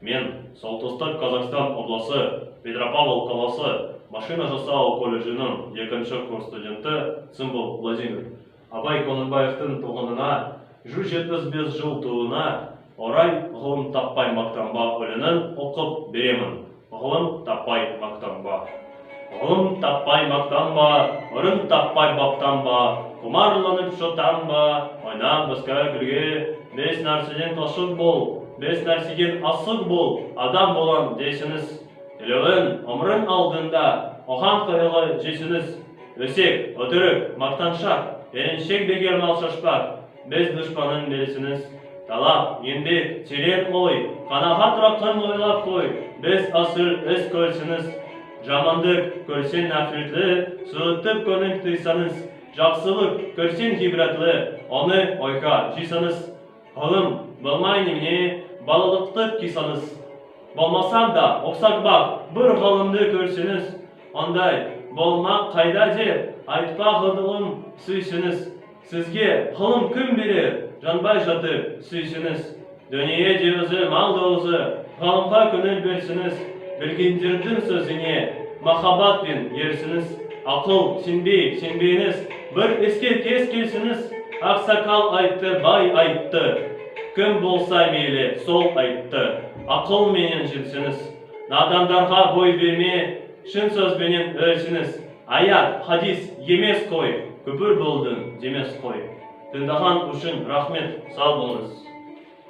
Мен Солтүстік Қазақстан облысы, Петропавл қаласы, машина жасау колледжінің екінші курс студенті Цымбал Владимир. Абай Құнанбаевтың туғанына 175 жыл толуына орай «Ғылым таппай мақтанба» өлеңін оқып беремін. «Ғылым таппай мақтанба». Ғылым таппай мақтанба, орын таппай баптанба, құмарланып шотанба, ойнап басқа күлге, бес нәрседен қашық бол, бес нәрседен асық бол, адам болам десеңіз, тілеуің өмірің алдында, оған қайғы жесеңіз, өсек, өтірік, мақтаншақ, еріншек бекер мал шашпақ, бес дұшпанын бересіңіз. Талап, еңбек, терең ой, қанағат рақым ойлап қой, бес асыл іс көрсеңіз, жамандық көрсең нәфретлі, суытып көңіл тыйсаңыз, жақсылық көрсең ғибратлы, оны ойға жисаңыз, ғылым болмай немене, балалықты қисаңыз, болмасаң да ұқсақ бақ, бір ғалымды көрсеңіз, ондай болмақ қайда деп, айтпа ғылым сүйсеңіз, сізге ғылым кім берер, жанбай жатып сүйсеңіз, дүние де өзі, мал да өзі, ғалымға көңіл берсеңіз, білгендердің сөзіне махаббатпен ерсіңіз, ақыл сенбей сенбеңіз, бір іске кез келсеңіз, ақсақал айтты, бай айтты, кім болса мейлі сол айтты, ақылменен жүрсеңіз, надандарға бой берме, шын сөзбенен өлсеңіз, аят, хадис емес қой, күпір болдың демес қой. Тыңдаған үшін рахмет, сау болыңыз.